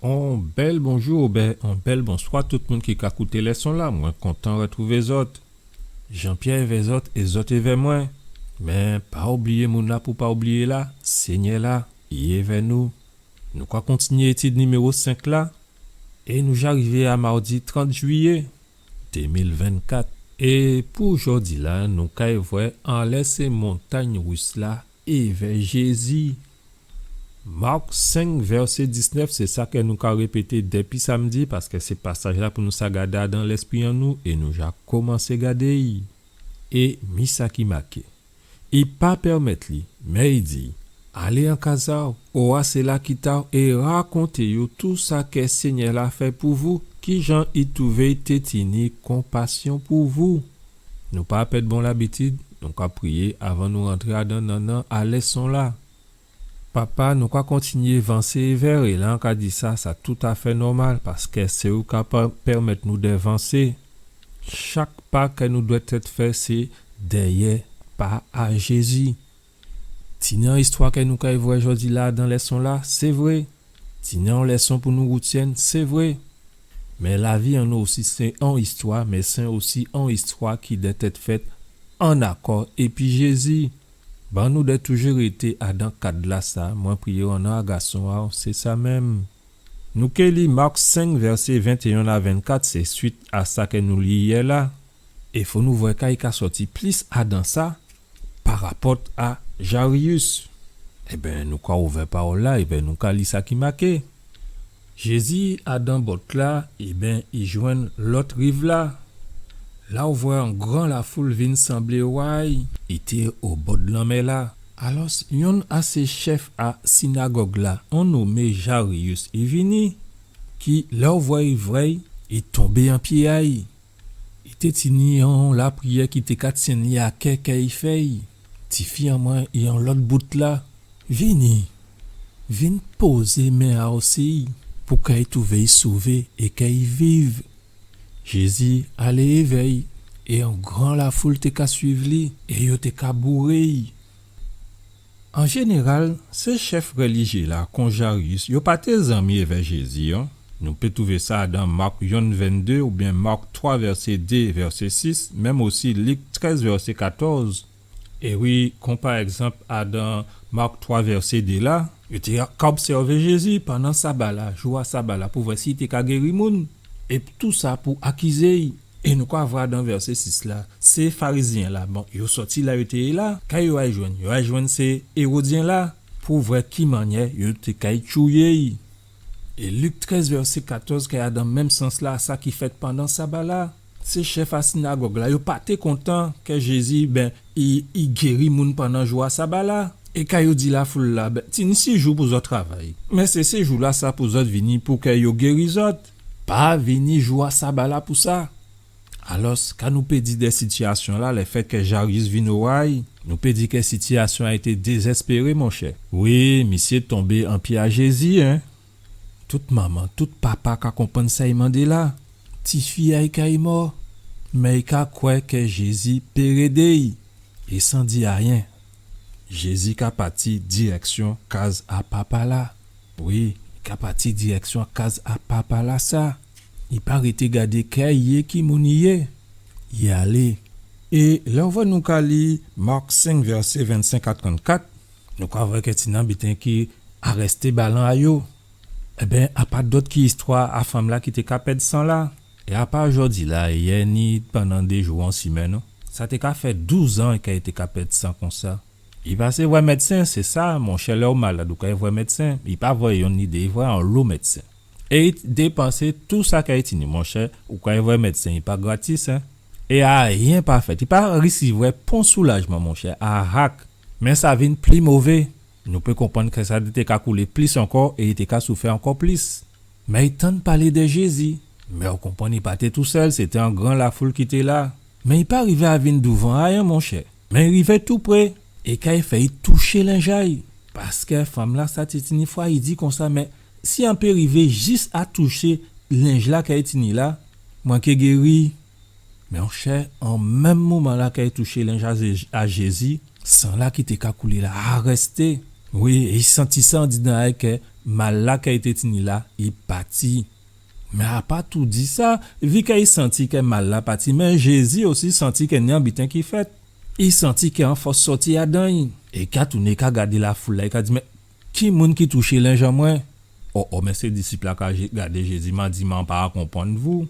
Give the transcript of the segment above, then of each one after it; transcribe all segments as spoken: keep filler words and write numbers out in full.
On bèl bonjou oubyen on bèl bonswa tout moun ki ka kouté lèson-la. Mwen kontan rètwouvé zòt. Jean-Pierre évè zòt é zòt évè mwen. Mé pa oubliyé moun-la pou pa oubliyé la, Sényè-la, i évè nou. Nou ka kontinyé étid niméwo senk la, é nou ja rivé a mawdi trant jwiyé dé mil vennkat. É pou jòdi-la, nou kay vwè anlè sé montangn ris-la évè Jézi. Mak senk, vèsé diznèf, sé sa ke nou ka répété dépi samdi, paskè sé pasaj-la pou nou sa gadé adan lèspri an nou, é nou ja komansé gadé-y. É mi sa ki maké. I pa pèmèt li, mé i di, alé an kaz a-w, owa sé la ki ta-w, é rakonté yo tou sa ke Sényè-la fè pou vou, kijan i twouvé i té tini konpasyon pou vou. Nou pa pèd bon labitid, nou ka priyé avan nou rantré adan nannan a lèson-la. Papa, nou ka kontinyé vansé évè-w, é lè an ka di sa, sa toutafè nòmal, paskè sé ou ka pa-, pèmèt nou dè vansé. Chak pa ke nou dwèt èt fè, sé dèyè pa a Jézi. Tini on istwa ke nou kay vwè jòdi-la dan lèson-la, sé vré. Tini on lèson pou nou rètyenn, sé vré. Mé lavi an nou osi sé on istwa, mé sé osi on istwa ki dwèt èt fèt an akò épi Jézi. Ban nou dè toujou rété adan kad-lasa, mwen priyé an non a Gason a-w, sé sa menm. Nou ké li Mak senk, vèsé ventéyen a vennkat, sé swit a sa ke nou li yè la. É fò nou vwè ka i ka sòti plis adan sa, parapòt a Jariyis. Ében, nou ka ouvè pawòl-la, ében, nou ka li sa ki maké. Jézi, adan bòt-la, ében, i jwenn lòt riv-la. La ou vwè on gran lafoul vin sanblé owa-y, i té o bòd lanmè-la. Alòs, yonn a sé chèf a sinagòg-la, on nomé Jariyis, i vini, ki, lè ou vwè-y vré, i tonbé an pyé a-y. I té tini on lapriyè ki té ka tyenn li a kè kè i fè-y. Tifi an mwen i on lòt bout-la. Vini, vin pozé men a-w si-y, pou kè i twouvé i sové é kè i viv. Jézi alé évè-y, é on gran lafoul té ka swiv li, é yo té ka bouré-y. An jénéral, sé chèf rélijyé-la, kon Jariyis, yo pa té zanmi évè Jézi, an. Nou pé twouvé sa adan Mak yonn venndé oubyen Mak twa vèsé dé, vèsé sis, menm osi Lik trèz vèsé katòz. É wi, kon pa ègzanp, adan Mak twa vèsé dé la, yo té ka obsèvé Jézi pandan Saba-la, jou a Saba-la, pou vwè si i té ka géri moun. É tousa pou akizé-y. É nou ka vwè dan vèsé sis la, sé Farizyen-la, bon, yo sòti la yo té yé la, ka yo ay jwenn? Yo ay jwenn sé Éwodyen-la, pou vwè ki mannyè yo té kay tchouyé-y. É Lik trèz vèsé katòz kay adan menm sans-la, sa ki fèt pandan Saba-la. Sé chèf a sinagòg-la, yo pa té kontan kè Jézi, ben, i, i géri moun pandan jou a Saba-la. É ka yo di lafoul-la, ben, tini sis jou pou zòt travay. Mé sé, sé jou-lasa pou zòt vini pou kè yo géri zòt. Pa vini jou a Saba-la pou sa. Alòs, ka nou pé di dè sitiyasyon-la, lèfèt kè Jariyis vin owa-y, nou pé di kè sitiyasyon-la té dézèspéré, monchè. Wi, misyé tonbé an pyé a Jézi, en. Tout manman, tout papa ka konprann sa i mandé la. Tifi a-y kay mò, mé i ka kwè kè Jézi pé rédé-y. É san di ayen, Jézi ka pati dirèksyon kaz a papa-la. Wi, i ka pati dirèksyon kaz a papa-lasa. I pa rété gadé kè i yé, ki moun i yé. I alé. É lè ou vwè nou ka li Mak senk, vèsé vennsenk a trannkat, nou ka vwè kè tini on biten ki arèsté balan a yo. Ében, a pa dòt ki istwa a fanm-la ki té ka pèd san la. É a pa jòdi-la, yè, ni pandan dé jou an simenn, non. Sa té ka fè douz an kè i té ka pèd san konsa. I pasé vwè mèdsen, sé sa, monchè, lè ou malad, ou kay vwè mèdsen. I pa vwè yonn ni dé, i vwè onlo mèdsen. É i dépansé tou sa kè i tini, monchè, ou kay vwè mèdsen, i pa gratis, en. É ayen pa fèt, i pa risivwè pon soulajman, monchè, ahak. Mé sa vin pli mové. Nou pé konprann kè sa té ka koulé plis ankò é i té ka soufè ankò plis. Mé i tann palé dè Jézi. Mé ou konprann i pa té tousèl, sé té on gran lafoul ki té la. Mé i pa rivé a vin douvan ayen, monchè. Mé i rivé toupré. É ka i fè, i touché lenj a-y. Paskè fanm-lasa té tini fwa, i di konsa, mé si an pé rivé jis a touché lenj-la kè i tini la, mwen ké géri. Mé monchè, an menm moman-la kè i touché lenj a Jé-, a Jézi, san-la ki té ka koulé la arèsté. Wi, é i santi sa andidan a-y kè mal-la kè i té tini la, i pati. Mé a pa tou di sa, vi kè i santi kè mal-la pati, mé Jézi osi santi kè ni on biten ki fèt. I santi kè on fòs sòti adan i. É i ka tounen, i ka gadé lafoul-la, i ka di, mé ki moun ki touché lenj an mwen? O, o, mé sé disip-la ka Jé-, gadé Jézi, mé i di, mé an pa konprann vou.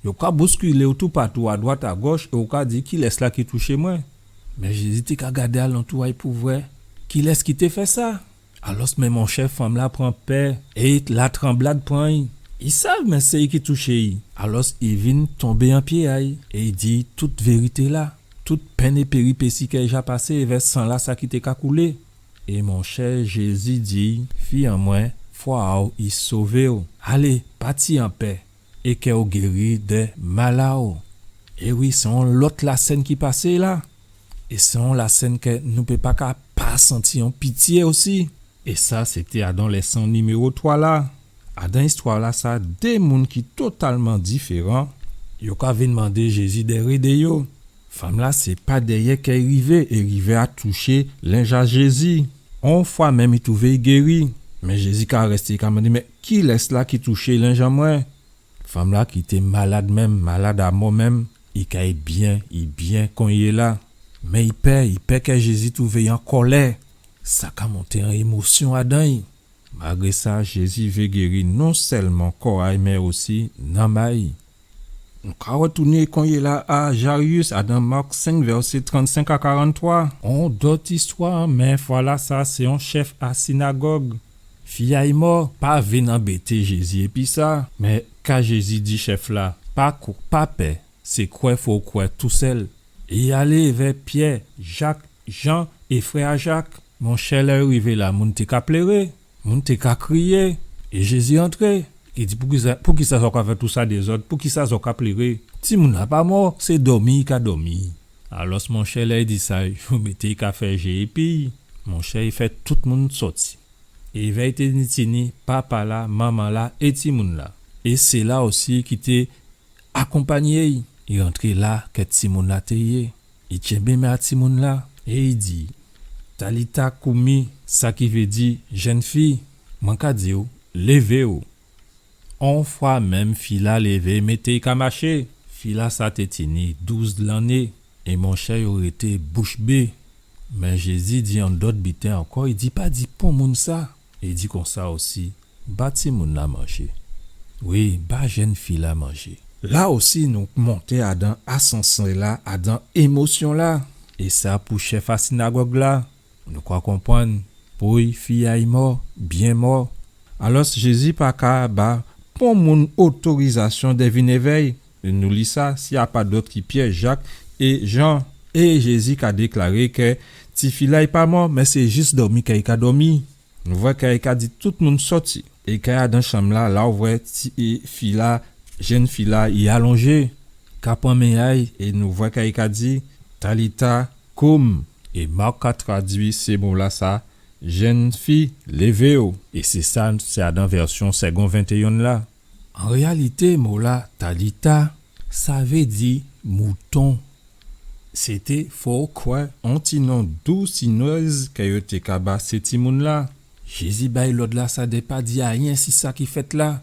Yo ka bouskilé'w toupatou, adwat, agòch, é ou ka di, kilès-la ki touché mwen? Mé Jézi té ka gadé alantou a'y pou vwè kilès ki té fè sa. Alòs, mé monchè, fanm-la pran pè, é latranblad pran i. I sav, mé sé i ki touché i. Alòs, i vin tonbé an pyé a'y, é i di tout vérité-la, tout penn é péripési kè i ja pasé, évè san-la sa ki té ka koulé. É monchè, Jézi di, fi an mwen, fwa a'w i sové'w. Alé, pati an pè, é kè ou géri dè mal a'w. É wi, sé on lòt lasèn ki pasé la. É sé on lasèn kè nou pé pa ka pa santi on pityé osi. É sa, sé té adan lèson niméwo twa la. Adan istwa-la sa, dé moun ki totalman diféran, yo ka vin mandé Jézi dè rédé yo. Fanm-la, sé pa dèyè kè i rivé, é rivé a touché lenj a Jézi. On fwa menm i touvé i géri. Mé Jézi ka rèsté, i ka mandé, mé kilès-la ki touché lenj an mwen? Fanm-la ki té malad menm, malad a mò menm, i kay byen, i byen kon i yé la. Mé i pè, i pè kè Jézi touvé i an kòlè. Sa ka monté on émosyon adan i. Malgré sa, Jézi vé géri non sèlman kò a'y, mé osi nanm a'y. Nou ka rètounen kon i yé la a Jairus, adan Mak senk, vèsé trannsenk a karanntwa. On dòt istwa, mé fwa-la sa, sé on chèf a sinagòg. Fi a'y mò, pa vin anbété Jézi épi sa. Mé ka Jézi di chèf-la, pa kou-, pa pè, sé kwè fò'w kwè tousèl. É i alé évè Pyè, Jak, Jan é frè a Jak. Monchè, lè yo rivé la, moun té ka pléré, moun té ka kriyé. É Jézi antré. I di, poukisa, poukisa zòt ka fè tou sa dézòd? Poukisa zòt ka pléré? Timoun-la pa mò, sé dòmi i ka dòmi. Alòs, monchè, lè i di sa, yo mété i ka fè jé épi'y. Monchè, i fè tout moun sòti. É évè'y té ni tini papa-la, manman-la é timoun-la. É sé la osi ki té akonpanyé'y. I rantré la kè timoun-la té yé. I tjenbé men a timoun-la é i di, Talita koumi, sa ki vé di, jèn fi, mwen ka di'w, lévé'w. On fwa menm fi-la lévé, mété i ka maché. Fi-la sa té tini douz lanné. É monchè, yo rété bouch bé. Mé Jézi di on dòt biten ankò, i di, pa di pon moun sa. I di konsa osi, ba timoun-la manjé. Wi, ba jèn fi-la manjé. La osi, nou monté adan asansè-la, adan émosyon-la. É sa pou chèf a sinagòg-la, nou ka konprann, pou'y, fi a'y mò, byen mò. Alòs, Jézi pa ka ba pon moun otorizasyon dè vin évè'y. Nou li sa, si a pa dòt ki Pyè, Jak é Jan. É Jézi ka déklaré kè tifi-la i pa mò, mé sé jis dòmi kè i ka dòmi. Nou vwè kè i ka di tout moun sòti. É kè adan chanm-la, la ou vwè ti, é, fi-la, jèn fi-la, i alonjé, ka pran men a'y, é nou vwè kè i ka di, Talita koum. É Mak ka tradui sé mo-la sa, jèn fi, lévé'w. É sé sa, sé adan vèsyon Segond vingt et un la. An réyalité, mo-la, Talita, sa vé di mouton. Sé té, fò'w kwè, on ti non dou sinwèz kè yo té ka ba sé timoun-la. Jézi bay lòd-la sa dè pa di ayen si sa ki fèt la.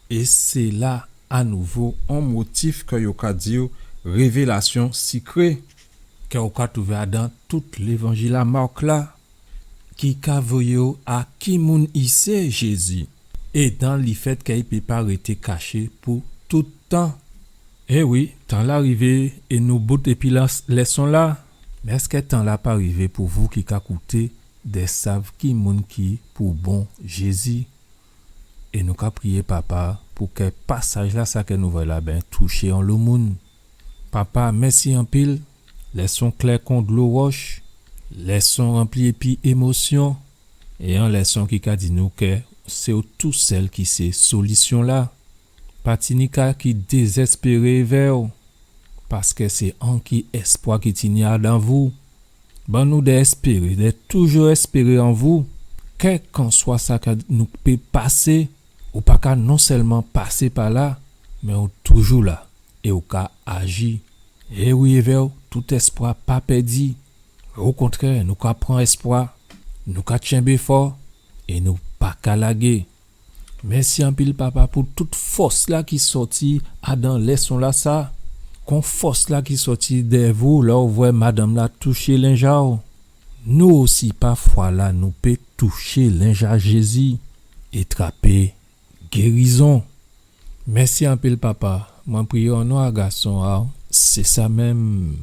É sé la, a nouvo, on motif kè yo ka di révélasyon sikré, kè ou ka twouvé adan tout lévanjil a Mak la, ki ka voyé'w a ki moun i sé Jézi, é dan lifèt kè i pé pa rété kaché pou tout tan. É wi, tan-la rivé é nou bout épi la, lèson-la. Mé èskè tan-la pa rivé pou vou ki ka kouté dè sav ki moun ki pou bon Jézi? É nou ka priyé Papa pou kè pasaj-la sa kè nou vwè la, ben, touché onlo moun. Papa, mèsi anpil. Lèson klè kon dlo wòch. Lèson ranpli épi émosyon. É on lèson ki ka di nou kè sé ou tousèl ki sé solisyon-la. Pa tini ka ki dézèspéré évè'w, paskè sé anki èspwa ki tini adan vou. Ban nou dè èspéré, dè toujou èspéré an vou, kèlkanswa sa kè nou pé pasé, ou pa ka non sèlman pasé pa la, mé ou toujou la, é ou ka aji. É wi, évè'w, tout èspwa pa pèdi. Okontrè, nou ka pran èspwa, nou ka tjenbé fò, é nou pa ka lagé. Mèsi anpil, Papa, pou tout fòs-la ki sòti adan lèson-lasa. Kon fòs-la ki sòti dèyè vou lè ou vwè madanm-la touché lenj a'w. Nou osi, pa fwa-la, nou pé touché lenj a Jézi é trapé gérizon. Mèsi anpil, Papa. Mwen priyé o non a Gason a'w. Sé sa menm.